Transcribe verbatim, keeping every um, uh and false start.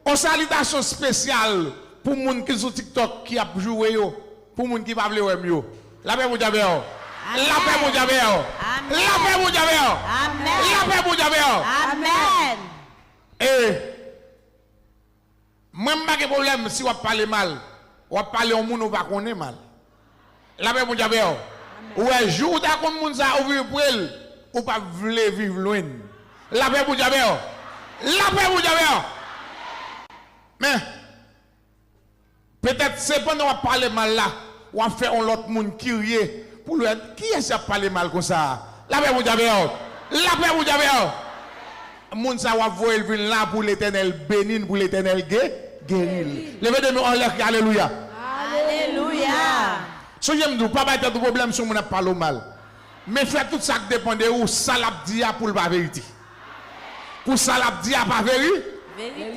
On salitasyon espesyal pou moun ki sou TikTok ki ap joure yo, pou moun ki pa vle wè m yo. Lapè Bondye avè w. Lapè Bondye avè w. Lapè Bondye avè w. Lapè Bondye avè w. Amèn. E mwen m pa gen pwoblèm si w ap pale mal. W ap pale yon moun ou pa konnen mal. Lapè Bondye avè w. Ou wè, jou ou ta konn moun sa, ou vin pre l, ou p ap vle viv lwen l. Lapè Bondye avè w. Lapè Bondye avè w. Men, petèt se pandan w ap pale mal la, w ap fè yon lòt moun kirye pou l wè kiyès y ap pale mal konsa a. Lapè Bondye avè w. Lapè Bondye avè w. Moun sa w ap voye l vin la pou Letènèl beni l, pou Letènèl ge, geri l. Leve de men w anlè, kri alelouya. Alelouya. Sonje m di w, pa bay tèt ou pwoblèm si yon moun ap pale w mal. Men fè tout sa k depann de ou, sa l ap di a pou l pa verite. Pou sa l ap di a pa veri. Verite.